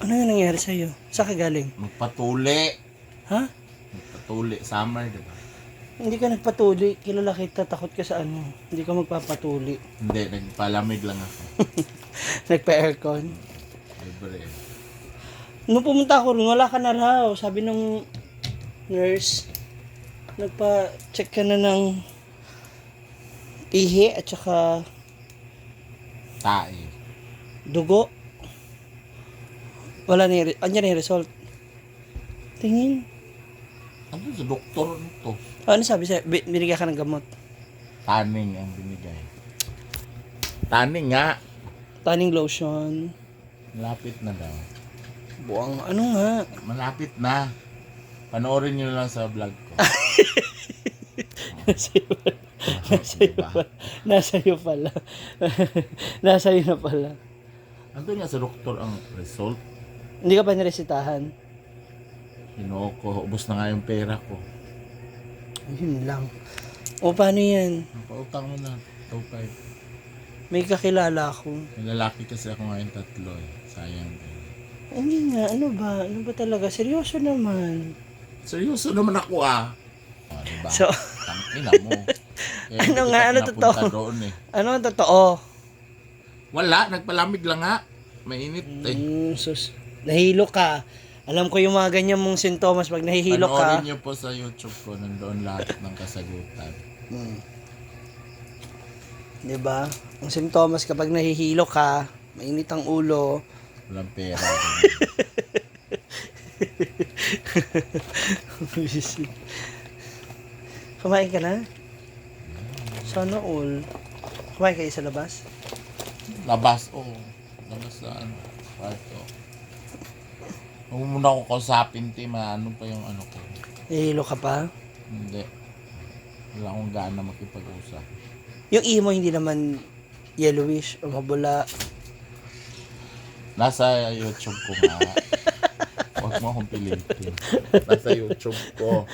Ano yung nangyari sa'yo? Saan ka galing? Magpatuli. Ha? Magpatuli. Summer, diba? Hindi ka nagpatuli. Kilala kita, takot ka sa ano. Hindi ka magpapatuli. Hindi, nagpalamig lang ako. Nagpa-aircon. Libre. Nung pumunta ako rin, wala ka na raw. Sabi ng nurse, nagpa-check ka na ng ihi at saka Tae. dugo. Wala na yung, andyan na yung result. Tingin. Ano sa doktor nito? Ano sabi sa'yo? Binigyan ka ng gamot. Taning ang binigay. Taning nga. Tanning lotion. Malapit na daw. Buang ano nga. Malapit na. Panoorin nyo lang sa vlog ko. Nasa iyo pala. Nasa iyo na pala. Ando nga sa doktor ang result. Hindi ka pa niresitahan. Hinoko. Ubus na nga yung pera ko. Yun lang. O paano yan? Pautang mo na. 2.5. May kakilala ako. May lalaki kasi ako ngayon 3 eh. Sayang. Hindi nga. Ano ba? Ano ba talaga? Seryoso naman. Seryoso naman ako ah. Oh, diba? So, Tangina mo. Kaya ano hindi nga? kita Ano pinapunta totoo? doon eh. Ano ang totoo? Wala. Nagpalamig lang nga. Mainit eh. Sus. Nahilo ka. Alam ko yung mga ganyan mong sintomas pag nahihilo ka. Panoorin nyo po sa YouTube ko. Nandoon lahat ng kasagutan. Diba? Ang sintomas kapag nahihilo ka, mainit ang ulo. Walang pera. Kumain ka na? Sana all. Kumain kayo sa labas? Labas. Oh. Labas sa ano. Kwarto. Huwag muna ako kausapin, Tim. Ano pa yung ano ko? Nahihilo ka pa? Hindi. Wala akong gana makipag-usap. Yung ihi mo hindi naman yellowish o mabula. Nasa YouTube ko nga. Huwag mo akong pilitin. Nasa YouTube ko.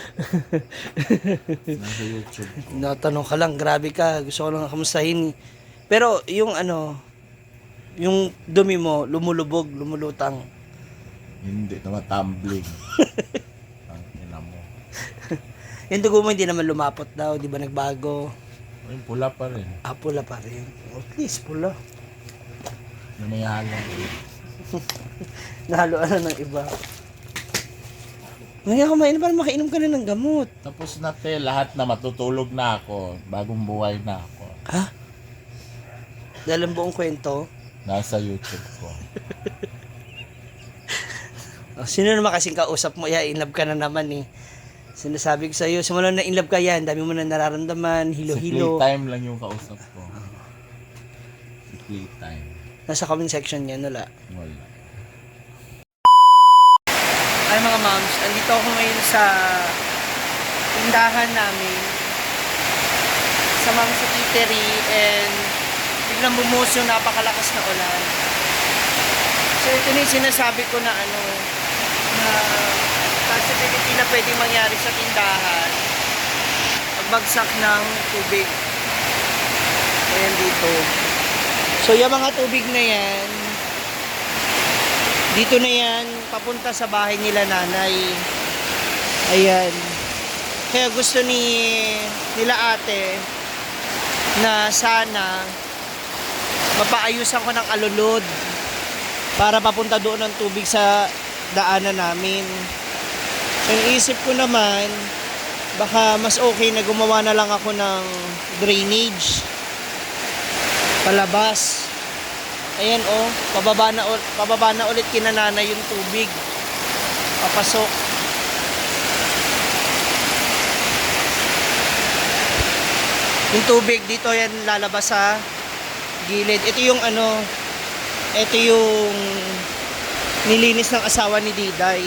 Nasa YouTube ko. Natanong ka lang, grabe ka. Gusto ko lang kamustahin. Pero yung ano, yung dumi mo, lumulubog, lumulutang. Hindi na matumbling. Ang ina mo. Yung dugo mo hindi naman lumapot daw, di ba nagbago? Yung pula pa rin. Ah, pula pa rin. At least pula. Yung may halong. Nahaluan na ng iba. Ngayon kumain para makainom ka na ng gamot. Tapos na te, lahat na matutulog na ako. Bagong buhay na ako. Ha? Dahil ang buong kwento. Nasa YouTube ko. Sino naman kasing kausap mo? Yeah, in love ka na naman eh. Sinasabi ko sa'yo, simula na in love ka yan, dami mo na nararamdaman, Si hilo-hilo. playtime lang yung kausap ko. Si playtime. Nasa comment section yan, wala. Wala. Ay mga moms, andito ako ngayon sa tindahan namin sa Mom's Eatery and biglang bumuhos yung napakalakas na ulan. So ito na yung sinasabi ko na ano, na possibility na pwedeng mangyari sa tindahan, pagbagsak ng tubig. Ayan dito. So yung mga tubig na yan, dito na yan, papunta sa bahay nila nanay. Ayan. Kaya gusto nila ate na sana mapaayusan ko ng alulod para papunta doon ng tubig sa daanan namin. So, iniisip ko naman, baka mas okay na gumawa na lang ako ng drainage palabas. Ayan oh, pababa na ulit kinanana yung tubig. Papasok. Yung tubig dito yan lalabas sa gilid. Ito yung ano, ito yung nilinis ng asawa ni Diday.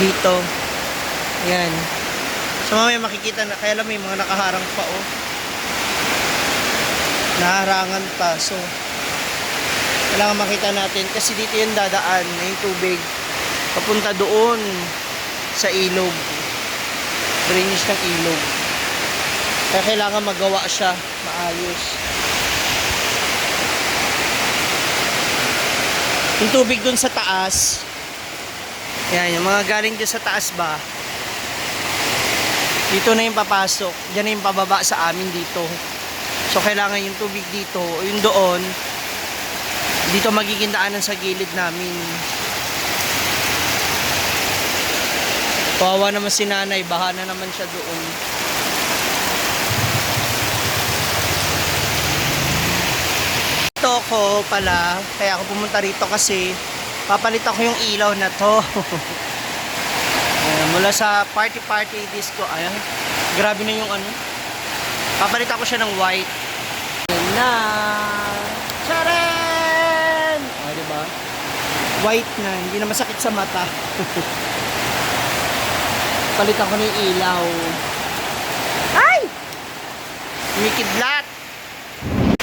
Dito. Yan. So mamaya makikita na, kaya lang may mga nakaharang pa oh. Naharangan pa. So kailangan makita natin kasi dito yung dadaan yung tubig papunta doon sa ilog, drainage ng ilog, kaya kailangan magawa siya maayos. Yung tubig dun sa taas. Yan, yung mga galing dun sa taas ba. Dito na yung papasok. Diyan na yung pababa sa amin dito. So, kailangan yung tubig dito, yung doon, dito magiging daanan sa gilid namin. Kawawa naman si nanay, baha na naman siya doon. Ito ko pala, kaya ako pumunta rito kasi papalit ako yung ilaw na to. Ayan, mula sa party disco, ayan, grabe na yung ano. Papalit ako siya ng white. Ayan na. Charan! O, diba? White na, hindi na masakit sa mata. Palitan ko na yung ilaw. Ay! Kumikidlat!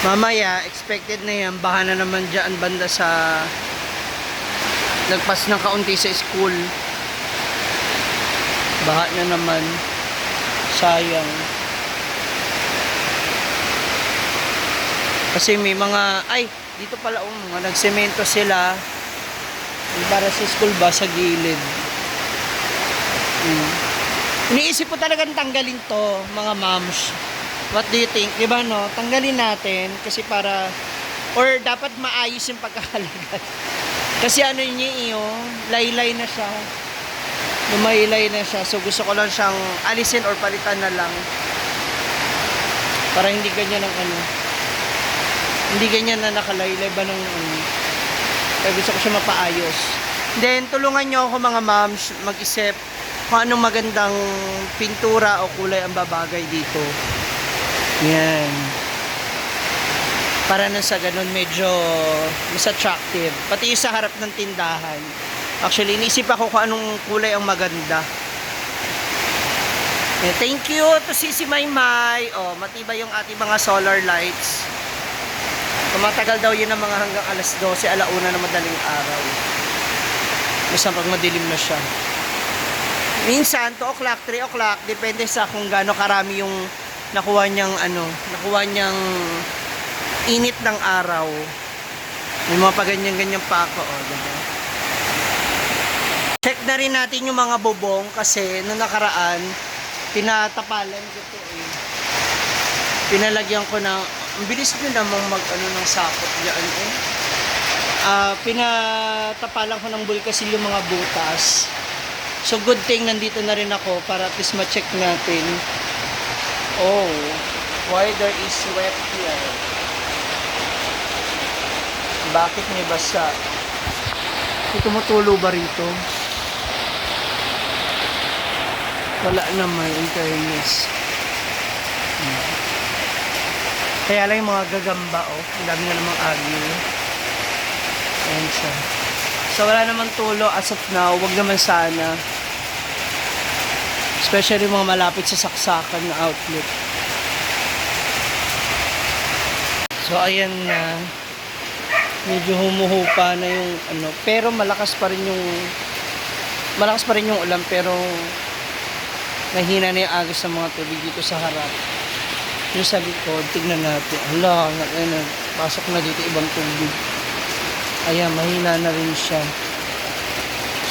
Mamaya, expected na yan. Baka na naman dyan banda sa nagpas ng kaunti sa school. Baha na naman. Sayang. Kasi may mga, ay, dito pala mga nagsemento sila. Para sa school ba, sa gilid. Iniisip ko talagang tanggalin to, mga moms. What do you think? Diba no? Tanggalin natin kasi para, or dapat maayos yung pagkakalagay. Kasi ano niya laylay na siya. Lumaylay na siya. So gusto ko lang siyang alisin or palitan na lang. Para hindi ganyan ang ano. Hindi ganyan na nakalaylay ba ng ano. Kaya gusto ko siya mapaayos. Then tulungan nyo ako mga moms mag-isip kung anong magandang pintura o kulay ang babagay dito. Yan. Para na sa ganun medyo mas attractive. Pati yung sa harap ng tindahan. Actually, inisip ako kung anong kulay ang maganda. Thank you to Sisi Maymay. Oh, matibay yung ating mga solar lights. Tumatagal daw yun ng mga hanggang alas 12, alauna na madaling araw. Basta pag madilim na siya. Minsan, 2 o'clock, 3 o'clock, depende sa kung gaano karami yung nakuha niyang init ng araw. May mga paganyan-ganyan pa ako. Oh, diba? Check na rin natin yung mga bubong kasi nung nakaraan, tinatapalan ko ito eh. Pinalagyan ko ng, ang bilis nyo namang ng sakot dyan eh. Pinatapalan ko ng bulkasil yung mga butas. So good thing nandito na rin ako para at least ma-check natin. Oh, why there is wet here? Bakit may basa? Tumutulo ba rito? Wala naman, in fairness. Kaya lang yung mga gagamba, oh. Ang dami na namang agyo. Ayan siya. So, wala naman tulo as of now. Wag naman sana. Especially mga malapit sa saksakan na outlet. So, ayan na. Medyo humuhupa na yung ano. Pero malakas pa rin yung ulan. Pero mahina na yung agos ng mga tubig dito sa harap. Yung sa likod, tignan natin. Hala, pasok na dito ibang tubig. Ayan, mahina na rin siya.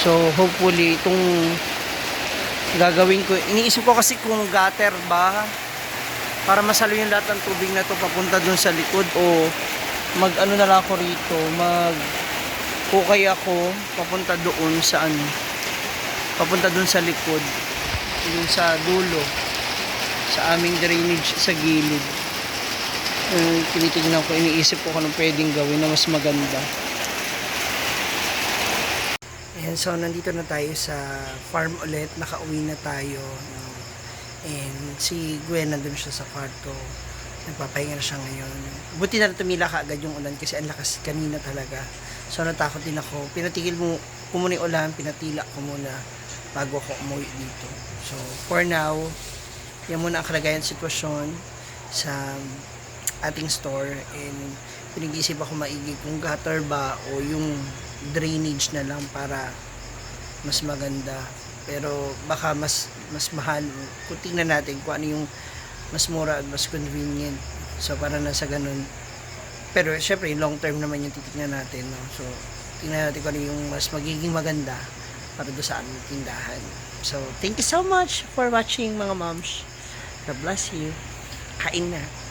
So, hopefully, itong gagawin ko. Iniisip ko kasi kung gutter ba, para masalo yung lahat ng tubig na to papunta dun sa likod o mag-ano na lang ako rito, mag-kukay ako, papunta doon sa ano, papunta dun sa likod, dun sa dulo, sa aming drainage sa gilid. Tinitignan ko, iniisip ko kung anong pwedeng gawin na mas maganda. Ayan, so nandito na tayo sa farm ulit, nakauwi na tayo. And si Gwen nandun siya sa kwarto, nagpapahinga na siya ngayon. Buti na tumila ka agad yung ulan kasi ang lakas kanina talaga. So natakot din ako, pinatigil ko muna yung ulan, pinatila ko muna bago ako umuwi dito. So for now, yan muna ang kalagayan sitwasyon sa ating store, and pinag-iisip ako maigi kung gutter ba o yung drainage na lang para mas maganda. Pero baka mas mahal. Kung tingnan natin kung ano yung mas mura at mas convenient. So para nasa ganun. Pero syempre long term naman yung titignan natin, no? So tingnan natin kung ano yung mas magiging maganda para doon sa aming tindahan. So, thank you so much for watching mga moms. God bless you. Kain na.